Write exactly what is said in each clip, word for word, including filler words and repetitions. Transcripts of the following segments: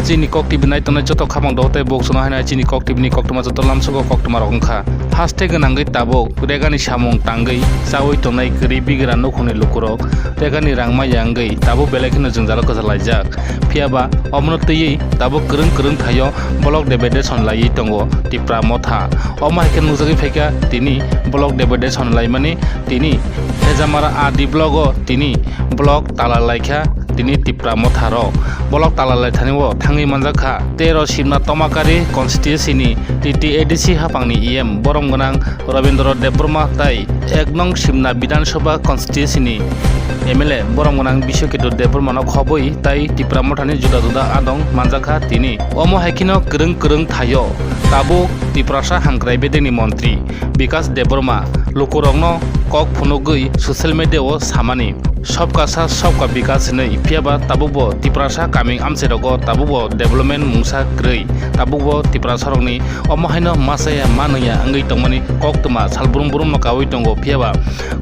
Chini Kok T V nai tongnai joto khapang dohor tei bok sono haino chini Kok T V ni koktwma joto lamsogo koktwma rok wngkha. Haste gwnangwi tabuk regani samung tangwi chawi tongnai kwrwi bigra nukhungni lukurok regani rang maya wngwi tabuk belai kheno jwngjalo kwchalaijak. Phiyaba omono twiwi tabuk kwrwng kwrwng thaio block deputation laiwi tongo Tipra Motha. Omo hai khe nukjagwi phaikha tini block deputation laimani tini Hejamara R D block o tini block tala laikha tini Tipra Motha rok. Block tala laithani o thangwi manjakha tero Simna Tomakari constituency ni T T A D C haphangni E M borom gwnang Rabindra Debbarma tai ek nong Simna Bidhan Sabha constituency ni M L A borom gwnang Biswaketu Debbarma no khobwi tai Tipra Motha ni juda juda adong manjakha tini. Omo hai kheno kwrwng kwrwng thaio tabuk Tiprasa hamkrai bedeni montri Bikas Debbarma lukurokno kok phunugwi social media o samani, "Sabka saath sabka bikas" hinwi, phiyaba tabukbo Tiprasa kaming amchairogo tabukbo development mungsa kwrwi, tabukbo Tiprasarokni omo haino ma chaya ma nungya wngwi tongmani koktwma sal brum brumno kaui tongo, phiyaba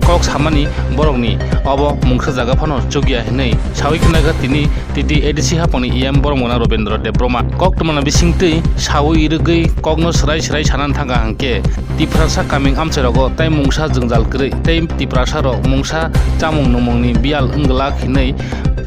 kok samani borokni obo mungsa jaga phano chukya hinwi saui khwnakha tini T T A D C haphangni E M borom gwnang Rabindra Debbarma. Koktwmani bisingtwi saui rwgwi kokno swrai swrai sanani thangkha hwnkhe Tiprasa kaming amchairogo tai mungsa jwngjal kwrwi tei Tiprasarok mungsa chamung nungmungni biyal wng glak hinwi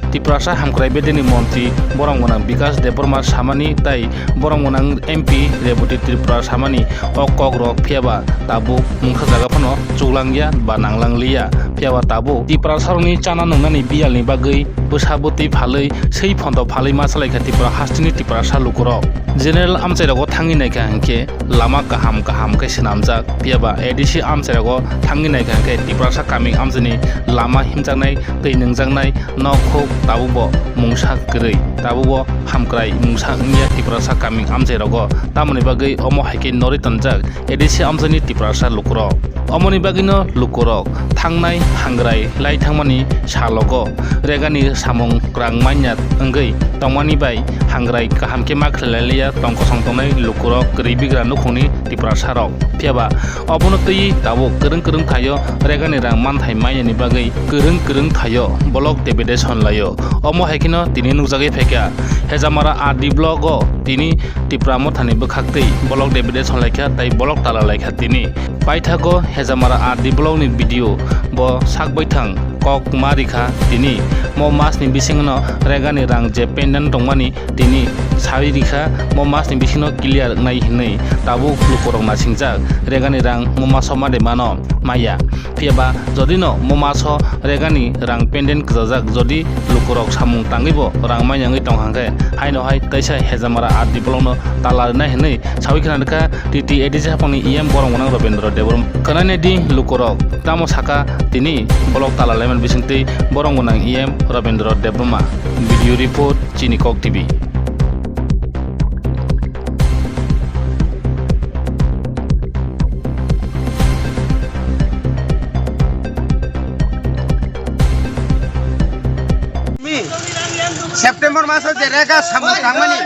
Tiprasa hamkrai bedeni montri borom gwnang Bikas Debbarma samani tai borom gwnang M P Rebati Tripura samani o kokrok, phiyaba tabuk mungsa jaga phano chuklangya ba nanglanglia, phiyaba tabuk Tiprasarokni chana nungnani biyalni bagwi bwsa bwtwi phalwi swi photo phalwi ma salaikha Tripura hasteni Tiprasa lukurok. General amchairogo thangwi naikha hwnkhe lama kaham kaham khe swnamjak, phiyaba A D C amchairogo thangwi naikha hwnkhe Tiprasa kaming amchaini lama himjaknai, twi nungjaknai, nokhuk tabukbo mungsa kwrwi, tabukbo hamkrai mungsa wngya Tiprasa kaming amchairogo. Tamoni bagwi omo hai khe norwi tonjak A D C amchaini Tiprasa lukurok. Omoni bagwino lukurok thangnai hangrai lai thangmani salogo regani samung rang manya wngwi tongmani bai hangrai kaham khe ma khlai liya tong kosong tongnai lukurok kwrwi bigra nukhungni Tiprasarok. Phiyaba obono twiwi tabuk kwrwng kwrwng thaio regani rang manthai mainani bagwi kwrwng kwrwng thaio block deputation laio. Omo hai kheno tini nukjagwi phaikha Hejamara R D block o tini Tipra Mothani bwkhaktwi block deputation laikha tei block tala laikha tini. Paithago Hejamara R D block ni B D O bo sak baithang kok ma rikha tini. Mo mas ni bisingno regani rang je pendant tongmani tini saui rikha, mo mas ni bisingno clear wngnai hinwi tabuk lukurok nasingjak regani rang mo maso ma de mano maya. Phiyaba jodi no mo maso regani rang pendant kwchajak, jodi lukurok samung tangwi bo rang manya wngwi tong hangkhe, haino hai teisa Hejamara R D block no tala rwnai hinwi saui khna rwkha T T A D C haphangni E M borom gwnang Robindra Debbarma. Khwnai nai di lukurok tamo saka tini block tala laiman bisingtwi borom gwnang E M Robindra Debbarma. Video report, Chini Kok T V. September maso je rega samung tangmani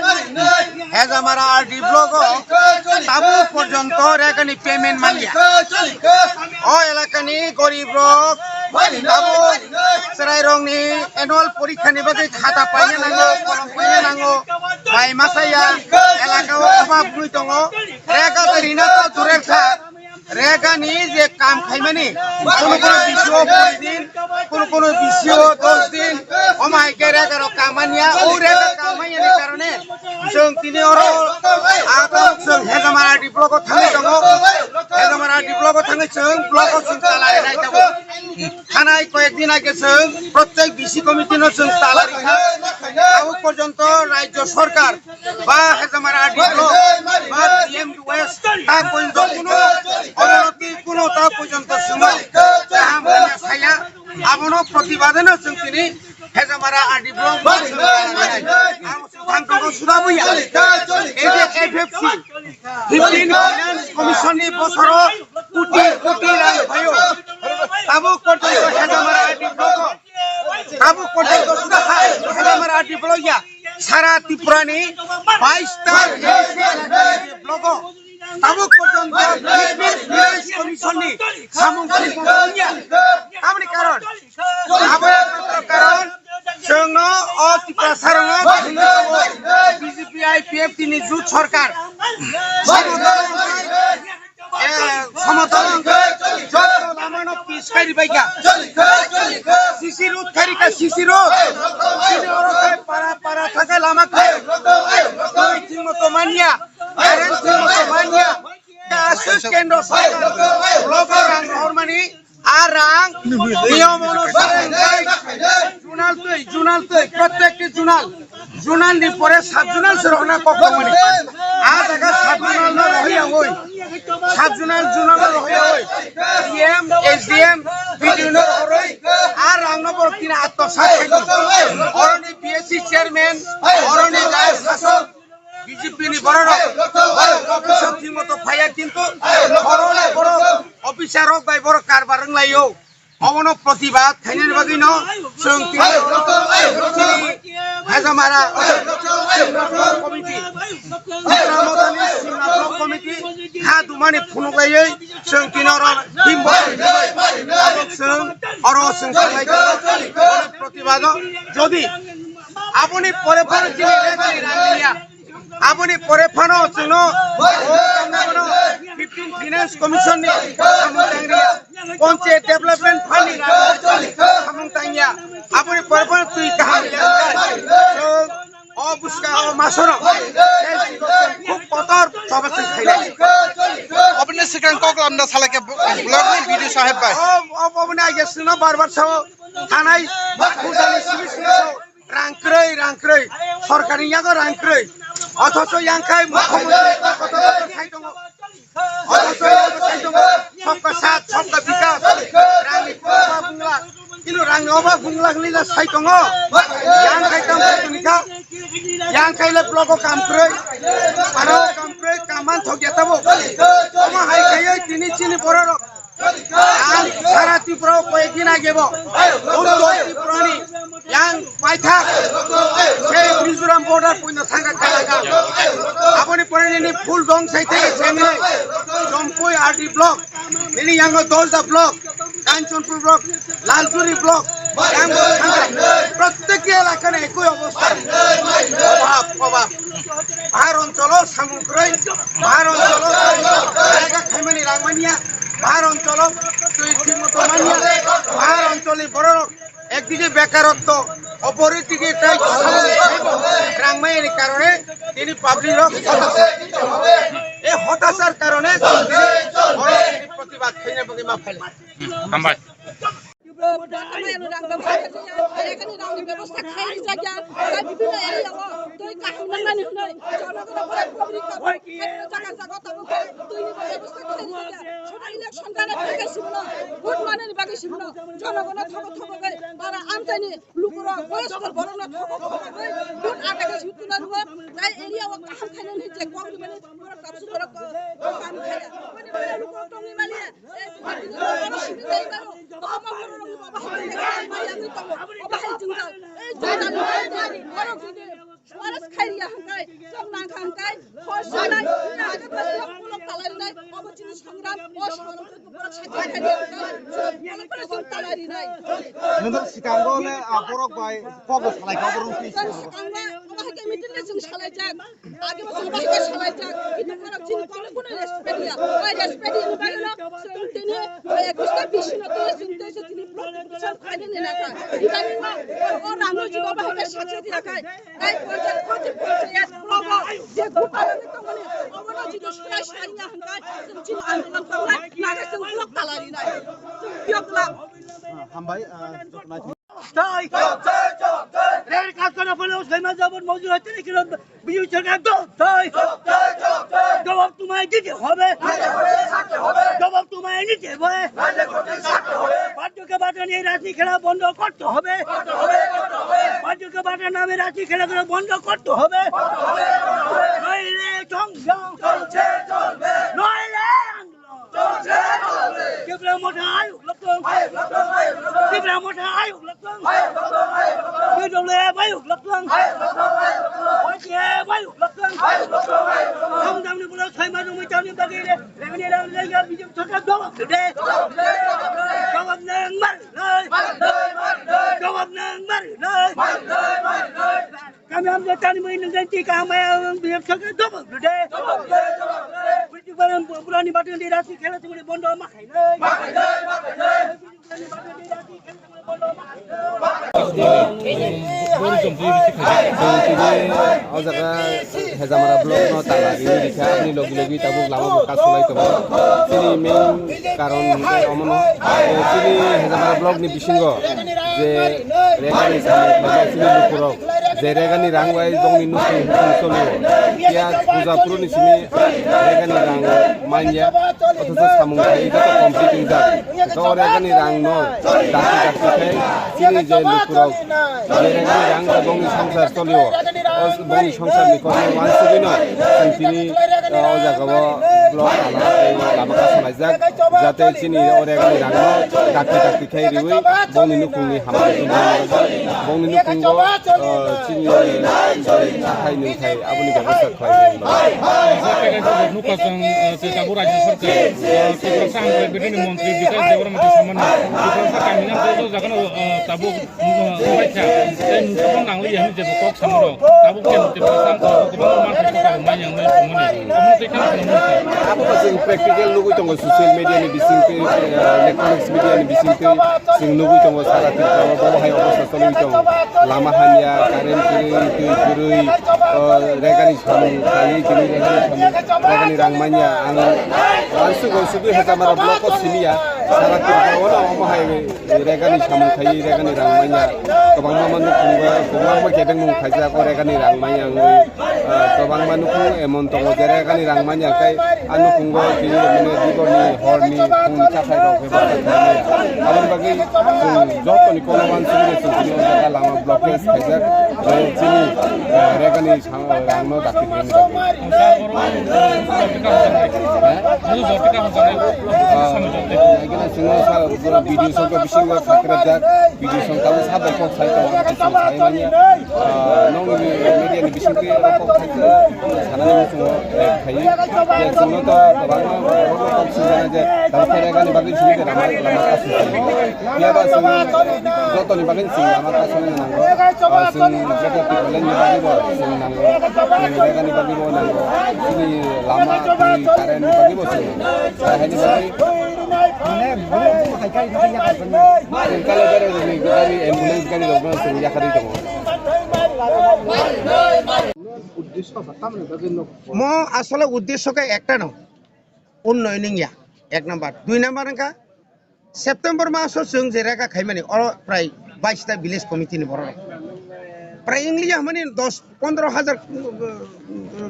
Hejamara R D block o tabuk porjonto regani payment manya. O elakani gorib rok tabuk chwrai rokni annual porikha ni bagwi khata paina nango, kolom paina nango, bai masa ya elaka o obab wngwi tongo. Rega rina to durer kha. Rega ni je kam khaimani, kono kono bisio pondro din, kono kono bisio dos din, omo hai khe rega rok kam manya, o rega kam manya ni karone chwng tini oro ato chwng Hejamara R D block o thangwi tongo, Hejamara R D block o thangwi chwng block o chwng tala rinai tongo. Thanai koyek din age chwng protek B C committee no chwng tala rikha, abo porjonto rajyo sorkar ba Hejamara R D block ba T M West ta porjonto kuno ogonoti kuno ta porjonto chwngno kaham hwnwi saya. Abono protibadeno chwng tini Hejamara R D block ba chwng thango thango suda buya. F F C fifteen Finance Commission ni bosoro koti koti rang phaio. Tabuk porjonto Hejamara R D block o tabuk porjonto suda hai Hejamara R D block ya. Sara Tripura ni bais ta block o tabuk porjonto Village Commission ni samung tangmung ya. Aboni karon, aboni karon chwngno o Tiprasa rokno B J P P F T ni jut sorkar. Somotol wngkha, eh, somotol wngkha, joto lamano pis khairi baikha. C C road khairi kha, C C road. Chini oro khai para para thangkha lama khai. Twi thwngmo to manya, current thwngmo to manya. Aswk kendro sorkar logo rang rohormani. Ar rang niyom onusare hwnkhai zonal twi, zonal twi, prottekti zonal, zonal ni pore sub zonal se rohorna kok tongmani. A jaga sub zonal no rohorya oi, sub zonal, zonal no rohorya oi, D M, S D M, B D O no rohorwi, ar rang no borok tini atmosat khai tong. Oroni P S C chairman, oroni jaya sasok, B J P ni borok rok, borok office o thik moto phaiya, kintu borok, borok officer rok bai borok karbar wnglaio. Obono protibad khainani bagwi no chwng tini Hajamara committee, Tipra Mothani Simna Block committee ha dumani phunuklaiwi chwng tini oro himbo abo chwng oro chwng thanglai protibad o. Jodi aboni pore pore chini rang liya. Aboni pore phano chwngno fifteen Finance Commission ni samung tangriya, Panchayat Development Fund ni samung tangya. Aboni pore phano twi kaham ya. Chwng o buska o masono khub kotor choba chwng khailai. Oboni swkang kok lamda salai khe block ni B D O saheb bai. O, o, oboni age chwngno bar bar sao thanai khujani simi simi sao. Rang kwrwi, rang kwrwi, sorkarni yago rang kwrwi. Othocho yang khai mukhyamantri kotor kotor sai tongo. Othocho yang khai tongo, sabka saath, sabka vikas. Rangni oba bungla, kilo rangni oba bungla hwnwi na sai tongo. Yang khai kam khai tongkha, yang khai le blogo kam kwrwi, aro kam kwrwi, kam man thok ya tabo. Omo hai khaiwi tini chini bororok Ang sara Tripura o koyekdin age bo Uttor Tripura ni yang paithak se Mizoram border puino thangka kalaga. Aboni pore nini Phuljong sai theke chengri Jompui R D block, nini yango Dolda block, Kanchanpur block, Laljuri block, yang bo thangka. Prottek elaka ni ekoi obostha. Obhab, obhab. Bahar oncholo samung kwrwi, bahar oncholo jaga khaimani rang manya, bahar oncholo twi thik moto manya, bahar oncholi bororok ekdike bekarotto, opor dike tai rang mayani karone tini public rok hotasar. Ei hotasar karone tini oro tini protibad khaina bagwi ma phailai. Hambai. Borthoman rang bebosta khaijak ya, tei bibhinno area o twi kaham nangnani hwnwi jonogono borok public rok jaga jaga tabuk twi ni bebosta khaijak ya. Sono election jana thangkhe simono vote manani bagwi simono jonogono thogo thogo bai bara amchaini lukurok boyoskor borokno thogo thogo bai vote adage situna rwo, tei area o kaham khainani je kok rwmani borok tabuk borok kaham khaiya. Boni bagwi lukurok tongwi maliya. Nungkha sikango le, ah, borok bai kok bo salai kha, borok twi. Age bo chwng bahai khe salai jak, kintu borok chini kokno kunu respect ya. Oi respect ya, ni bagwi no chwng tini, oi, ekus ta bish no twi chwng tei se tini block division khaina ni nakha. Ni bagwi no o rang no jibo bahai khe sacha di nakhai. Tai ponchayat, khoti ponchayat, block o je gutha ni tongmani, obono jibo srai srai ya hwnkhai chwng chini andolon khlai, naga chwng block tala rinai. Chwng yok lang. Hambai, ah, joto nai. চাই। জবাব চাই, জবাব চাই। রেল কারখানা বলে ওসমান জবর মজুর হচ্ছে না কেন? বিজেপি সরকার জবাব চাই। জবাব চাই, জবাব চাই। জবাব তোমায় দিতে হবে। দিতে হবে, দিতে হবে। জবাব তোমায় নিতে হবে। রাজ্যে ঘটে থাকতে হবে। বাদ্যকে বাজার নিয়ে রাজনীতি খেলা বন্ধ করতে হবে। করতে হবে, করতে হবে। বাদ্যকে বাজার নামে রাজনীতি খেলাগুলো বন্ধ করতে হবে। করতে হবে, করতে হবে। নইলে সংগ্রাম চলছে, চলবে। নইলে আন্দোলন Tipra Motha ayuk lokthung. Tipra Motha ayuk lokthung. P W F ayuk lokthung. Y T F ayuk lokthung. Ham damni bulo thai manu mui tamni bagwi le. Lemni lemni lemni bijim thaka jawab de. Jawab nang mar nai. Jawab nang mar nai. Kami hamjata Ani mai nang ganti ka mai ang biar kha kha dobo de. Buji baran burani batang de rasi khela sumuni bondo ma khai nai. Tini o jaga Hejamara block no tala riwi rikha, aboni logi logi tabuk lama bo kasolai tongo. Chini main karon hwnkhe omono, eh, chini Hejamara block ni bisingo je rega ni samung khlaijak chini lukurok, je rega ni rang bai bongni nukhung nukhung cholio. Phiya puja phuru ni simi rega ni rang manya, othocho samung khai joto complete wngjak. Joto rega ni rang no dakti dakti khai chini je lukurok je rega ni rang bai bongni songsar cholio. O bongni songsar ni kokno wansugwi no chwng tini, eh, o jaga o block lama tei lama kasalaijak, jate chini o rega ni rang no dakti dakti khai riwi bongni nukhung ni hamari tongmani bagwi, bongni nukhungo, eh, chini chakhai nwngkhai aboni bebosta khlai nai. Nukha chwng, eh, se tabuk Rajya Sarkar, eh, Tiprasa Hamkrai Bedeni Montri Bikash Debbarma tei samani Tiprasa kamina joto jagano, eh, tabuk, eh, nubaikha. Tei nukha nangli ya hinwi jebo kok samano. Tabuk khe Tiprasa Hamkrai kwbangma manthai kwtal manya wngwi tongmani. Omo tei kheno kheno nukha. Abo to chwng practical nugwi tongo social media ni bisingtwi, eh, electronics media ni bisingtwi chwng nugwi tongo sara Tripura o bo hai obostha cholwi tongo. Lama hamya, current kwrwi, twi kwrwi, o, regani samung khlaiwi tini regani samung, regani rang manya. Ang uansuk uansugwi Hejamara block o simi ya, sara Tripura o no omo hai regani samung khlaiwi regani rang manya. Kwbangma ma nukhungo, kwbangma kebengmung khaijak o regani rang manya wngwi, ah, kwbangma nukhung emon tongo je regani rang manya khe a nukhungo tini mane diboni horni phungni chakhai rok bebakha khlai manya. Aboni bagwi chwng jotoni kono uansugwi chwng tini o jaga lama blockage khaijak, je chini, ah, regani rangno dakti rwni bagwi. Hah? Ah, ekena chwngno sa, B D O songkha bisingo khakrajak, B D O songkha sa bai kok sai tongo, ang kisa sai manya. Ah, nokni media ni bisingtwi kok sai sanani muchungo, eh, khai. Je chwngno to kwbangma borokno kok singjana je, tabuk khe regani bagwi simi de lama, lama kasui simi. Phiya ba chwng jotoni bagwi chwng lama kasui nango. Ah, chwng joto Tipraland ni bagwi bo chwng nango. Chwng regani bagwi bo nango. Chini lama, twi, current ni bagwi bo chwng nango. Hai ni bagwi. Chwng kale bere ni gari, ambulance gari rok no chwng yakarwi tongo. Mo asole uddesho khe ekta no. Unnoyon wngya, ek number. Dui number wngkha, September maso chwng je rega khaimani, oro prai bais ta village committee ni borok rok. Prai wngya hwnmani dos pondro hajar, uh,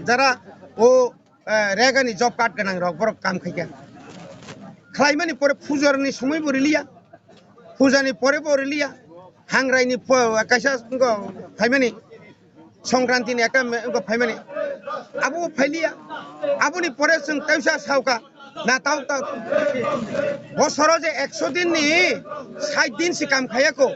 jara o, uh, rega ni job card gwnang rok borok kam khaikha. Khlaimani pore puja ni somoi bo riliya. Puja ni pore bo riliya. Hangrai ni po-, kaisa wngkha phaimani. Songkranti ni ekta me-, wngkha phaimani. Abo phailiya. Aboni pore chwng teisa saukha. Na tau tau. Bosoro je ekso din ni sait din si kam khayako.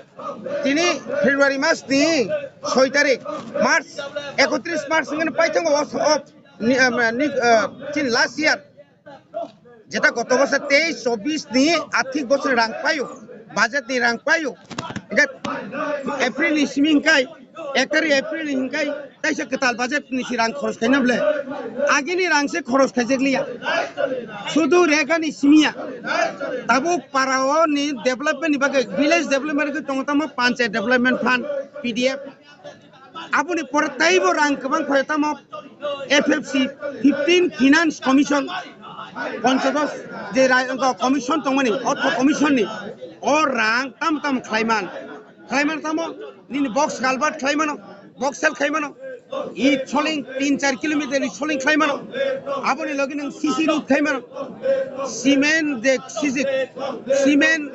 Tini February mas ni soi tarik, March, ekotris March wngkha paithango o, o, ni, eh, ni, eh, chini last year. Jeta goto bosor teis chobbish ni athik bosor rang paio, budget ni rang paio. Hingke April ni simi hingkai, ek tarik April ni hingkai, taisa kwtal budget ni si rang khoros khaina bole. Agini rang se khoros khaijak liya. Sudu rega ni simiya. Tabuk para o ni development ni bagwi, village development ni bagwi tongo tamo panchayat development fund, P D F. Aboni pore teibo rang kwbang phai tamo F F C, fifteen Finance Commission, ponchodos je rai-, commission tongmani, ortho commission ni, o rang tam tam khlaiman, khlaiman tamo nini box culvert khlaimano, box sel khlaimano, i soling tin char kilometer ni soling khlaimano, aboni logi nang C C road khlaimano, cement je sijik, cement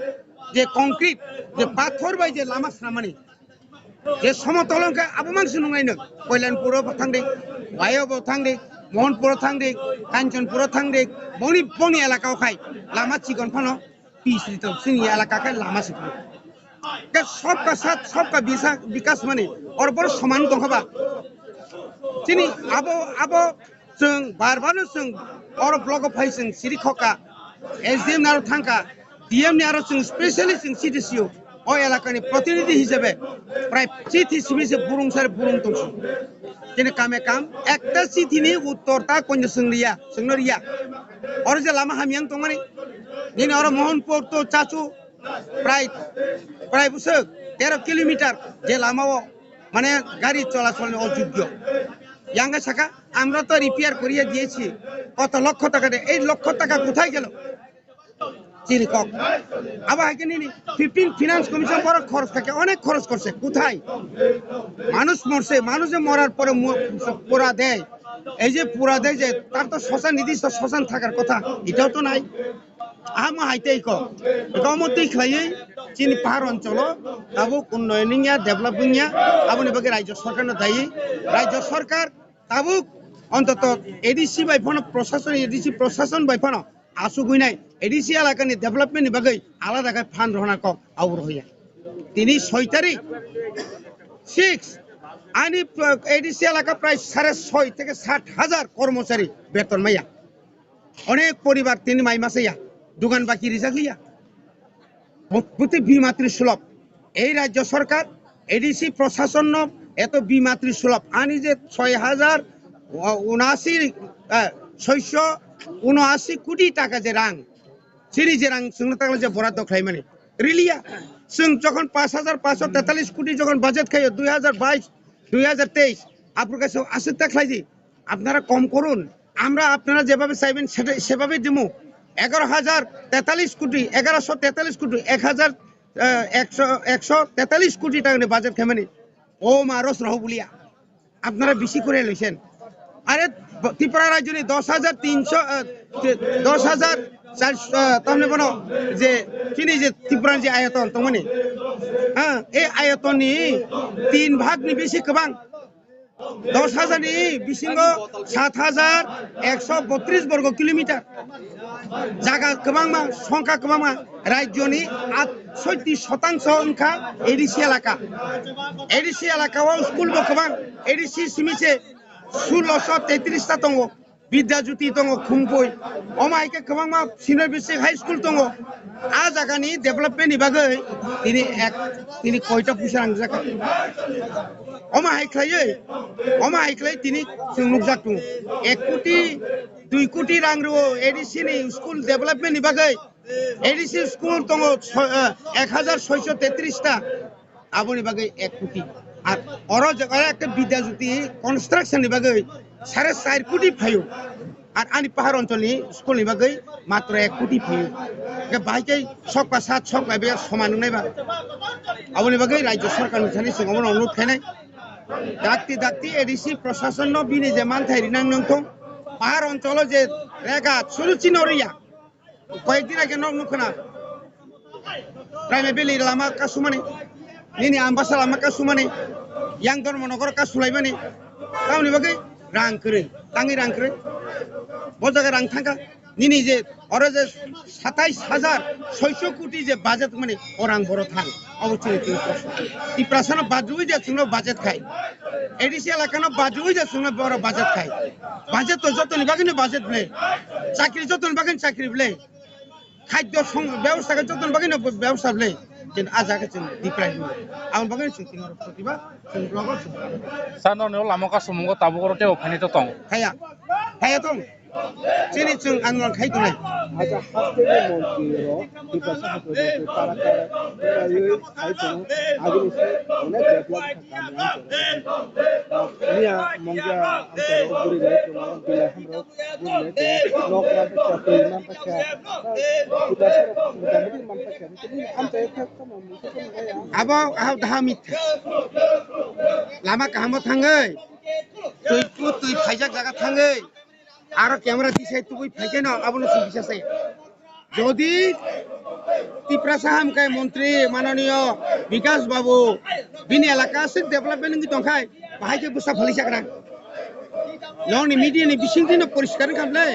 je concrete, je pathor bai je lama swnamani, je somotol wngkha abo mangsi nungnai nwng. Koilanpuro bo thangdi, Wayo bo thangdi, Mohanpuro thangdi, Kanchanpuro thangdi, boni, boni elaka o khai lama chikon phano pis rito chini elaka khai lama se phano. Ke sabka sath, sabka bisa-, bikas mani, oro boro soman tongkha ba. Chini abo, abo Chwng bar bar no chwng oro block o phai chwng siri khokha, S D M ni aro thangkha, D M ni aro chwng specially chwng C D C O, O elakani protinidhi hisabe prai chithi simi se burung sar burung tongsi. Kini kame kam ekta chithi ni uttor ta koino swngliya, swngno riya. Oro je lama hamyang tongmani, nini oro Mohanpur to Chachu prai, prai busuk tero kilometer je lama o mane gari cholachol ni ojogyo. Yanga saka, "Amra to repair koriye diyesi, koto lokkho taka de, ei lokkho taka kothay gelo?" Chini kok. Abo hai khe nini fifteen finance commission borok khoros kha khe onek khoros korse. Kothai? Manush morse, manush je morar pore mu-, pura dey. Ei je pura dey je, tar to shoshan, nirdisho shoshan thakar kotha, etao to nai. Amo hai tei kok. Eko omo twi khlaiwi chini pahar oncholo tabuk unnoyon wngya, develop wngya, aboni bagwi rajyo sorkarno dayi. Rajyo sorkar tabuk ontoto A D C bai phano, prosason, A D C prosason bai phano asugwi nai A D C elakani development ni bagwi alada khe fund rohorna kok abo rohya. Tini soi tarik, six, ani, uh, A D C elaka prai sare soi theke sat hajar kormochari beton maya. Onek poribar tini mai masaya, dugan baki rijak liya. Bo-, bwtwi bimatri sulop. Ei rajyo sorkar, A D C prosasonno eto bimatri sulop. Ani je soi hajar unashi, eh, soisho unashi koti taka je rang, chini je rang chwngno takla je boraddo khlaimani. Riliya, chwng jokhon pash hajar pash sho tetalish koti jokhon budget khaio dui hajar bais, dui hajar teis, aphuru kaisa aswk ta khlaidi. আপনারা কম করুন, আমরা আপনারা যেভাবে চাইবেন সেটা, সেভাবেই দিমু। এগারো হাজার তেতাল্লিশ কোটি, এগারোশো তেতাল্লিশ কোটি, এক হাজার, আহ, একশো, একশো তেতাল্লিশ কোটি টাকা নিয়ে বাজেট খাইমানি। ও মা রস রহ বলিয়া। আপনারা বেশি করে লইছেন। আরে, ব-, ত্রিপুরা রাজ্য নিয়ে দশ হাজার তিনশো, আহ, তে-, দশ হাজার চারশো, আহ, তাহলে বলো যে, চিনি যে ত্রিপুরার যে আয়তন, তমনি, হ্যাঁ, এই আয়তন নিয়ে তিন ভাগ নিয়ে বেশি কবাং। দশ হাজার ni bisingo sat hajar ekso botris borgo kilometer. Jaga kwbangma, songkha kwbangma, rajyoni at-, soiti shotangso wngkha A D C elaka. A D C elaka o school bo kwbang, A D C simi se sulosho tetris ta tongo. Bidya Jyoti tongo Khumkhui. Omo hai khe kwbangma senior basic high school tongo. A jagani development ni bagwi tini ek, tini koita puisa rangjak. Omo hai khlaiwi, omo hai khlai tini chwng nukjak tongo. Ek koti, dui koti rang rwo A D C ni school development ni bagwi. A D C school tongo soi-, eh, ek hajar soisho tetris ta. Aboni bagwi ek koti. Ar oro je, oro ekta Bidya Jyoti construction ni bagwi sare char koti phaio. Ar ani pahar oncholni school ni bagwi matro ek koti phaio. Ke bahai khe sokba sat, sokba be soman wngnai ba. Aboni bagwi rajyo sorkar ni thani chwng omono onurod khainai. Dakti dakti A D C prosasonno bini je manthai rinang nangthong. Pahar oncholo je rega suru chino riya. Koyekdin age nok nukha na. Raima Valley lama kasumani. Nini Ambasa lama kasumani. Yang Dharmanagar kasulaimani. Tamoni bagwi rang kwrwi. Tangwi rang kwrwi. Bo jaga rang thangkha. Nini je oro je satais hajar soisho koti je budget mani o rang boro thang. Obo chini twi kosto. Tiprasano badrwi je chwngno budget khai. A D C elakano badrwi je chwngno boro budget khai. Budget to jotoni bagwino budget ble. Chakri jotoni bagwino chakri ble. Khadyo song-, byabosta khe jotoni bagwino byabosta ble. Kintu a jaga chwng diprai hinwi. Aboni bagwino chwng tini oro protibad, chwng blogo chwng. Sir, norni o lama kasumung o tabuk oro teibo phainai to tong. Haya. Haya tong. Chini chwng andolon khai tongnai. Acha hasteni montri rok, Tiprasa hasteni montri para para taiwi khai tongo. Agini se onek develop kha kami ang tongo. Miya mongya ang tongo, bwrwi lai tongo, bilai hamrok. Abo, ah, daha mitha. Lama kahamo thangwi. Twi put twi phaijak jaga thangwi. Aro camera tisai tubui phaikeno abono sugisa sai. Jodi Tiprasa hamkai montri mananiyo Bikas Babu bini elaka aswk development wngwi tongkhai, bahai khe bwsa phali sakna. Nokni media ni bisingtwi no poriskar wngkha ble.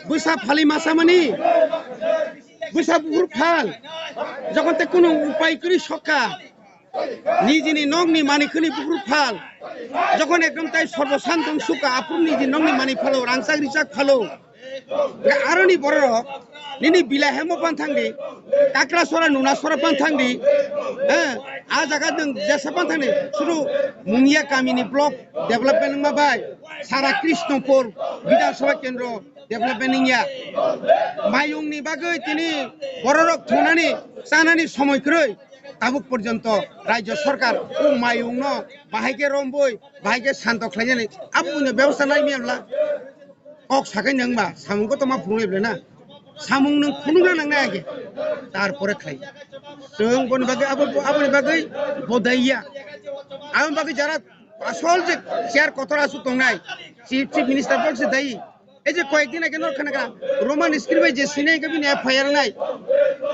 Bwsa phali masa mani. Bwsa buphuru phal. Jokon te kunu upai kwrwi sokha. Nijini nokni mani khwni buphuru phal. Jokon ekdom tai sorbo santong sukha, aphuru niji nokni mani phalo, rangchak richak phalo. Aroni bororok Nini Bilai hemo pan thangdi, Kakrasora, Nunasora pan thangdi, eh, a jaga nwng jesa pan thangdi, suru Mungia kamini block development wngma bai, sara Krishnapur Bidhan Sabha Kendro development wngya. Mayungni bagwi tini bororok thonani, chanani somoi kwrwi, tabuk porjonto Rajya Sarkar o mayungno bahai khe romboi, bahai khe santo khlainani, abo buino bebosta nai miyabla. Kok sakai nang ba, samung ko toma phunuk le na. Samung nang phunuk na nang na age. Tarpore khlai. Chwng boni bagwi abo, aboni bagwi bodaiya. Aboni bagwi jara asol je chair kotor asuk tongnai. Chief, Chief Minister bok se dai. Ei je koyek din age nor khana ka Roman script bai je sinai ka bini F I R nai.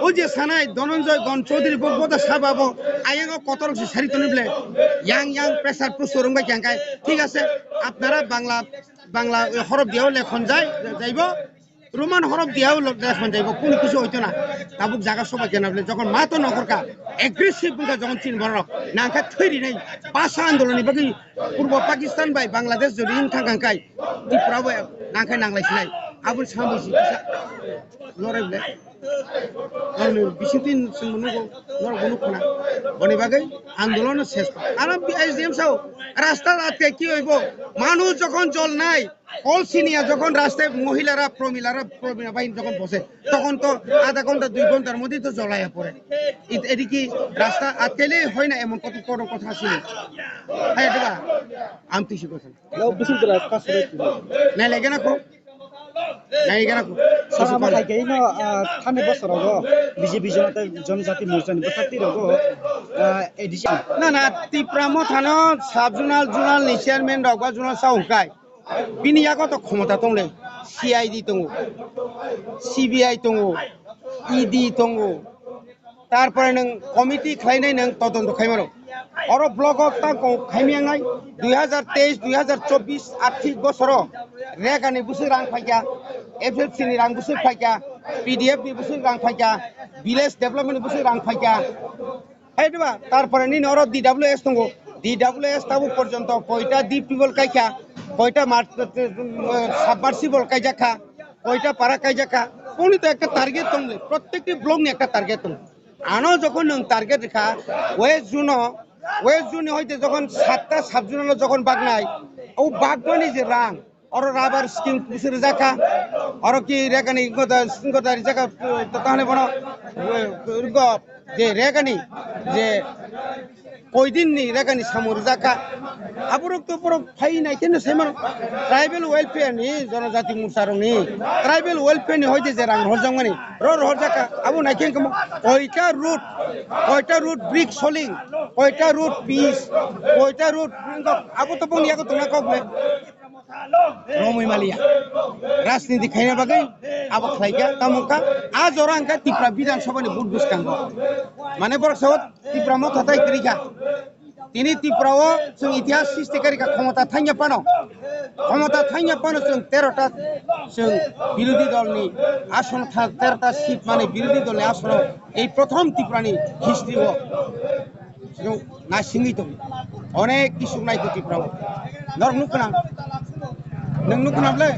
O je sanai Dhananjay Gon Chaudhary bok boda saba bo ayang o kotor se sari toni ble. Yang yang pressure pressure rung bai kyang kai. Thik ase, apnara Bangla Bangla horof diao lekhon jai, jaibo, Roman horof diao lekhon jaibo, kunu kisu hoito na. Tabuk jaga soba kena bole, jokhon mato nokhorka, aggressive wngkha jokhon chini borok, nangkha thwi rinai, bhasha andolonni bagwi Purbo Pakistan bai Bangladesh jodi wng thang kang kai, Tripura bo nangkhai nanglai sinai, aboni samung si kisa lorai bole. Norokni bisingtwi chwngbo nugo, norokbo nukkha na. Boni bagwi andolon ses. Aro S D M sao, rasta atke ki hoibo? Manuj jokhon jol nai, Kol siniya jokhon raste mohilara, promilara, promila bai jokhon bose, tokhon to adha ghonta, dui ghontar moddhe to jolaya pore. It, ediki rasta atkele hoy na emon koto, koto kotha sini. Hai diba? Am tisi kotha. Lo bising tera kasure tini. Nai lege na ko? Nai lege na ko? Sir, amo hai khe ino, ah, thani bosorogo B J P Janata Janajati Morcha ni bwsakti rogo, ah, A D C. Na, na, Tipra Mothano sub zonal, zonal ni chairman rok ba zonal sa hwnkai. Bini yago to khomota tongle, C I D tongo, C B I tongo, E D tongo, tarpore nwng committee khlainai nwng todonto khaimano. Oro block o tang kong khaimyangnai, dui hazar teis, dui hazar chobbish arthik bosoro Rega ni bwswk rang phaikha, F F C ni rang bwswk phaikha, P D F ni bwswk rang phaikha, village development ni bwswk rang phaikha. Hai diba? Tarpore nini oro D W S tongo. D W S tabuk porjonto koita deep tubewell kaikha, koita mar-, eh, submersible kaijakha, koita para kaijakha. Uni to ekta target tong le, prottekti block ni ekta target tong. Ano jokhon nwng target rikha, West Zone o, West Zone ni hoite jokhon satta sub zone o jokhon bagnai, o bagmani je rang, oro rubber scheme kusu rijak kha, oro ki Rega ni goda, goda rijak kha, to tahone bono, eh, go, je Rega ni, je koi din ni Rega ni samung rijak kha. Aborok to borok phai nai khe no sai mano. Tribal welfare ni, Janajati Morcha rok ni, tribal welfare ni hoite je rang rohorjak mani, ro rohorjak kha. Abo nai khe komo koita road, koita road brick soling, koita road pitch, koita road abo to boni yago tongna kok le. Romwi maliya. Rajniti khaina bagwi abo khlaikha, tamo wngkha, a jora wngkha Tipra Bidhan Sabha ni vote bwskango. Mane borok sao Tipra Motha tai kwrwi kha. Tini Tipra o chwng itihas srishti kari kha, khomota thangya phano. Khomota thangya phano chwng tero ta chwng birodhi dol ni asono tha-, tero ta seat mane birodhi dol ni asono ei prothom Tipra ni history o. Chwng naisingwi tongo. Onek kisuk naikhe Tripura o. Norok nukho na? Nwng nukho na bwle?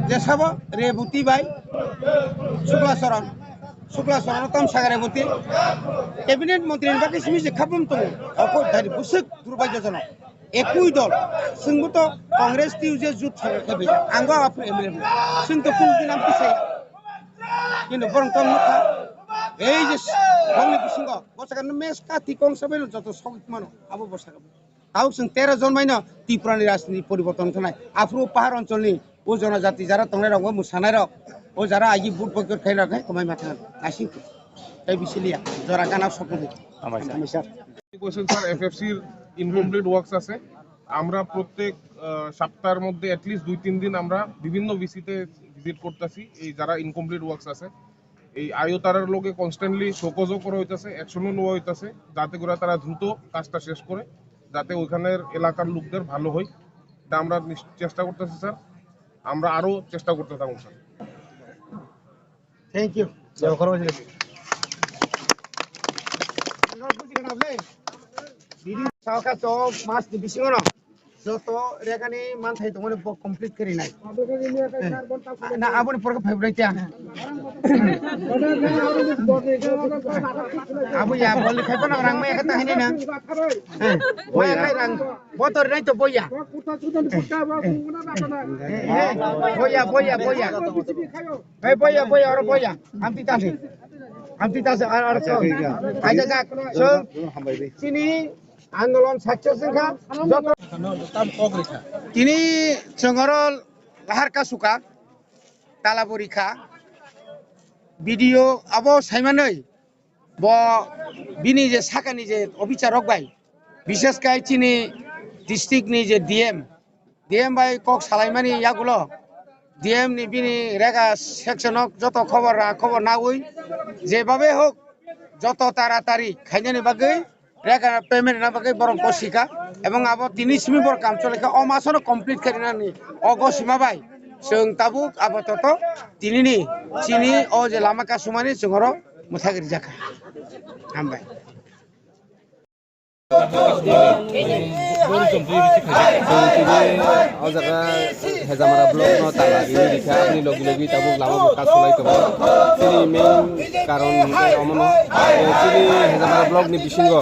Jesabo Reboti bai Sukla Charan. Sukla Charan o tamsaka Reboti. Cabinet montri ni bagwi simi se khabrum tongo. Oko dari bwswk durbhagyojonok. Ekui dol. Chwngbo to Congress T U J jut saka khe bai. Ang bo aphuru M L A bo. Chwng to kunu din amtwi saya. Kintu borok to nukha. Ei je bongni bisingo. Bwsakhe no mes ka tikong sabai no joto sogwi mano, abo bwsakhe. Tabuk chwng tero jon bai no Tripura ni rajniti poriborton khanai. Aphuru pahar oncholni o jonojati jara tongnai rok, o mwsanai rok, o jara agi vote boycott khainai rok hai kwmai ma thang naising. Tei bisi liya, jora gana sokmani. Hambai sir. Hambai sir. Question sir, F F C র incomplete works আছে। আমরা প্রত্যেক, আহ, সপ্তাহের মধ্যে at least দুই তিন দিন আমরা বিভিন্ন ভিসিতে ভিজিট করতেছি, এই যারা ইনকমপ্লিট ওয়ার্কস আছে। এই আইও তারার লগে কনস্ট্যান্টলি শোকজও করা হইতাছে, অ্যাকশনও নেওয়া হইতাছে, যাতে করে তারা দ্রুত কাজটা শেষ করে, যাতে ওইখানের এলাকার লোকদের ভালো হয়। এটা আমরা নিশ-, চেষ্টা করতেছি স্যার, আমরা আরও চেষ্টা করতে থাকবো sir. Thank you. Saka chok mas ni bisingo no. Joto regani manthai tongmani bo complete kari nai. Na aboni porkhe phaibroi tiya. Abo ya boli phaibo na rang maya kata hini na. Boya khai rang botor nai to boya. Boya boya boya. Hey boya boya oro boya. Amti tasi. Amti tasi ar ar. Aja jak. So chini Andolon success wngkha, joto tini chwng oro lahar ka suka, talaburi kha, video abo saimanwi bo bini je sakani je officer rok bai, bishes kai chini district ni je D M, D M bai kok salaimani yagulo, D M ni bini rega section o joto khobor ra khobor nawi, jebabe hok joto taratari khainani bagwi rega payment rina bagwi borok gosi kha, ebong abo tini simi borok kam choli kha, o masono complete kharinani o gosima bai chwng tabuk abo toto tinini chini o je lama kasumani chwng oro mwthagri jakha. Hambai. Chwng tini o jaga Hejamara block no tala riwi rikha, aboni logi logi tabuk lama bo kasolai tongo. Chini main karon hwnkhe omono, eh, chini Hejamara block ni bisingo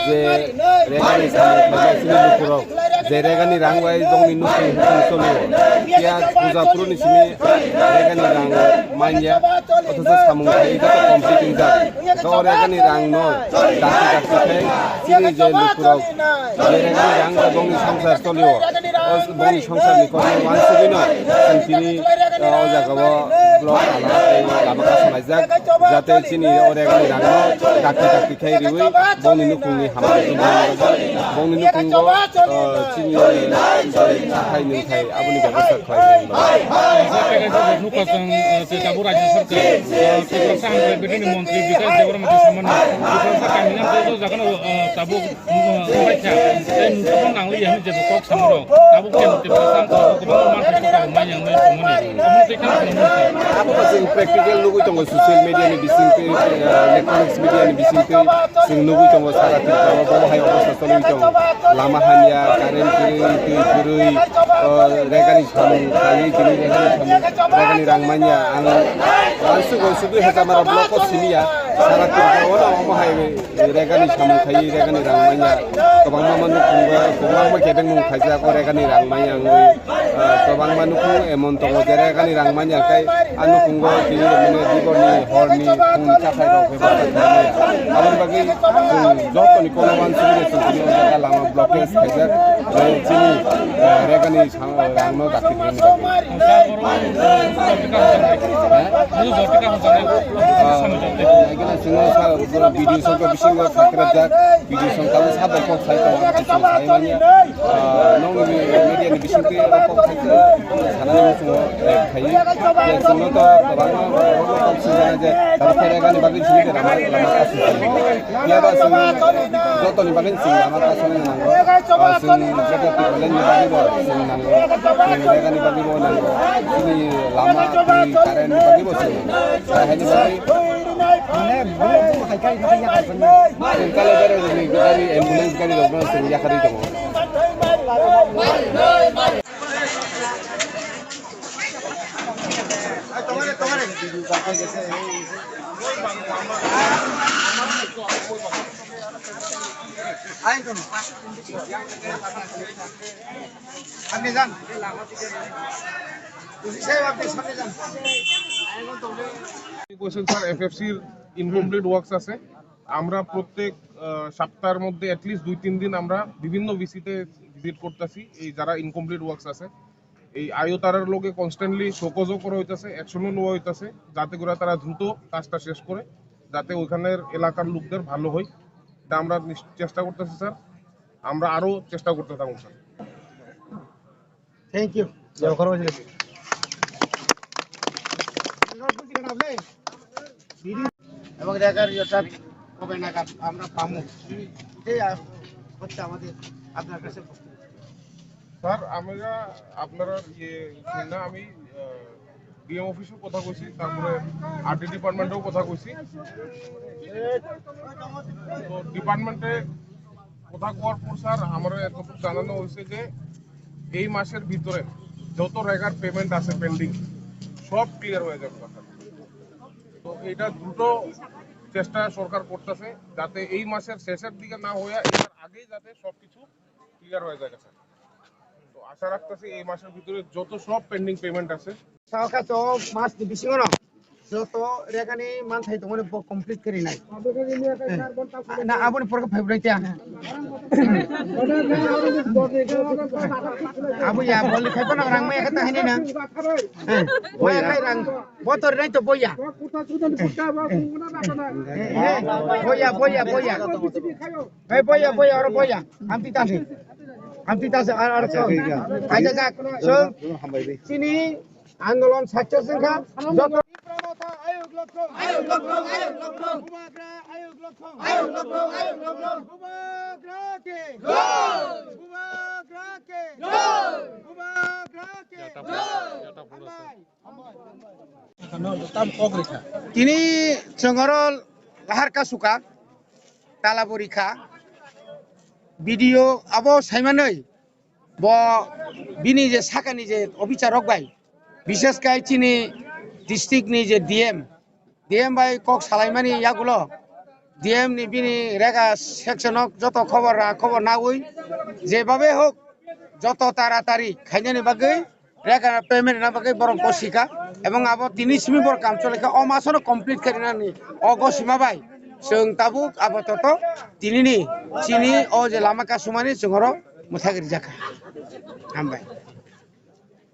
je regani samung khlainai chini lukurok, je regani rang bai bongni nukhung hukung cholio. Phiya puja phuru ni simi regani rang manya, othocho samung khlaiwi joto complete wngjak. Khe o regani rang no dakti dakti khe chini je lukurok je regani rang bai bongni songsar cholio, o bongni songsar ni kokno uansugwi no chwng tini, o jaga o block lama tei lama kasalaijak, jate chini o regani rang no dakti dakti khe riwi bongni nukhung ni hamari tongmani bagwi, bongni nukhung o, o, chini, o, chakhai nwngkhai aboni bebosta khlai nai. Nukha chwng, o, se tabuk Rajya Sarkar, o, Tiprasa Hamkrai Bedeni Montri Bikash Debbarma tei samani Tiprasa kamina joto jagano, o, tabuk, o, wngkha. Tei mungsa nangli ya hinwi jebo kok samano. Tabuk khe Tiprasa Hamkrai kwbangma manthai kwtal manya wngwi tongmani. Omo tei kheno phunukha. Abo chwng practical nugwi tongo social media ni bisingtwi, eh, electronics media ni bisingtwi chwng nugwi tongo sara Tripura o bo hai obostha cholwi tongo. Lama hamya, current kwrwi, twi kwrwi, eh, regani samung khlaiwi tini regani samung, regani rang manya. Ang, ang sugo sudu Hejamara block o simiya, sara Tripura o no omo hai regani samung khlaiwi regani rang manya. Kwbangma manu phungo, kwbangma kebeng mung khaijak o regani rang manya wngwi. Ah, kwbangma nukhung emon tongo, je regani rang manya khe a nukhungo tini mane diboni horni phungni chakhai rok bebakha khaimaya. Aboni bagwi chwng jotoni kono uansugwi chwng tini o jaga lama blockage khaijak, je chini, ah, regani sa-, rangno dakti rwni bagwi. Ah, chwngno sa-, B D O songkha bisingo sakhrajak, B D O songkha tabuk sabai kok sai tongo, ang kisa sai manya. Ah, nokni media ni bisingtwi oro kok sai se sanani muchungo, eh, khayi. Je chwngno to kwbangma borokno kok singjana je tabuk khe regani bagwi simi de lama, lama kasing simi. Phiya ba chwng jotoni bagwi chwng lama kasingna nango. Ah, chwng jotoni Tipraland ni bagwi bo chwng nango. Chwng regani bagwi bo nango. Chini lama, twi, current ni bagwi bo chwng nango. Hai, haini bagwi Chwng kale bere rwgwi gari, ambulance gari rokno chwng yakarwi tongo. আপনি যান। ওসি সাহেব, আপনি সামনে যান। Question sir, এফএফসির incomplete works আছে। আমরা প্রত্যেক, আহ, সপ্তাহের মধ্যে অ্যাটলিস্ট দুই তিন দিন আমরা বিভিন্ন ভিসিতে ভিজিট করতেছি, এই যারা ইনকমপ্লিট ওয়ার্কস আছে। এই আইও তারার লগে কনস্ট্যান্টলি শোকজও করা হইতাছে, অ্যাকশনও নেওয়া হইতাছে, যাতে করে তারা দ্রুত কাজটা শেষ করে, যাতে ওইখানের এলাকার লোকদের ভালো হয়। এটা আমরা নিশ-, চেষ্টা করতেছি স্যার, আমরা আরও চেষ্টা করতে থাকবো স্যার। Thank you. এবং রেগার ইয়েটা কবে নাগাদ আমরা পাবো, এটাই আ-, হচ্ছে আমাদের আপনার কাছে প্রশ্ন। স্যার, আমরা আপনারা ইয়ে শুনে আমি, আহ, ডিএম অফিসেও কথা কইছি, তারপরে আরডি ডিপার্টমেন্টেও কথা কইছি। তো ডিপার্টমেন্টে কথা কওয়ার পর স্যার, আমরা এতটুকু জানানো হয়েছে যে এই মাসের ভিতরে যত রেগার পেমেন্ট আছে পেন্ডিং, সব ক্লিয়ার হয়ে যাবে, স্যার। তো এটা দ্রুত চেষ্টা সরকার করতেছে যাতে এই মাসের শেষের দিকে না হয়ে এটার আগেই যাতে সবকিছু ক্লিয়ার হয়ে যায়, স্যার। তো আশা রাখতেছি এই মাসের ভিতরে যত সব পেন্ডিং পেমেন্ট আছে, Saka to mas di bisingo no. Joto regani manthai tongmani bo complete kari nai. Na aboni porok phai bwlai tiya. Abo ya boli phai bono rang maya kata hini na. Maya kai rang botor nai to boya. Boya boya boya. Hey boya boya oro boya. Amti tasi. Amti tasi ar ar. Aja jak. So. Chini Andolon success wngkha. Joto Tipra Motha ayuk lokhong. Ayuk lokhong, ayuk lokhong. Bubagra ayuk lokhong. Ayuk lokhong, ayuk lokhong. Bubagra ke. Jai. Bubagra ke. Jai. Bubagra ke. Jai. Hambai. Tini chwng oro lahar ka suka, talabori kha, B D O abo saimanwi bo bini je sakani je officer rok bai, bishes kai chini district ni je D M, D M bai kok salaimani yagulo D M ni bini rega section o joto khobor ra khobor nawi jebabe hok joto taratari khainani bagwi rega payment na bagwi borok gosika, ebong abo tini simi borok kam cholaikha, o masono complete khainani o gosima bai chwng tabuk abo toto tinini chini o je lama kasumani chwng oro mwthagri jakha. Hambai.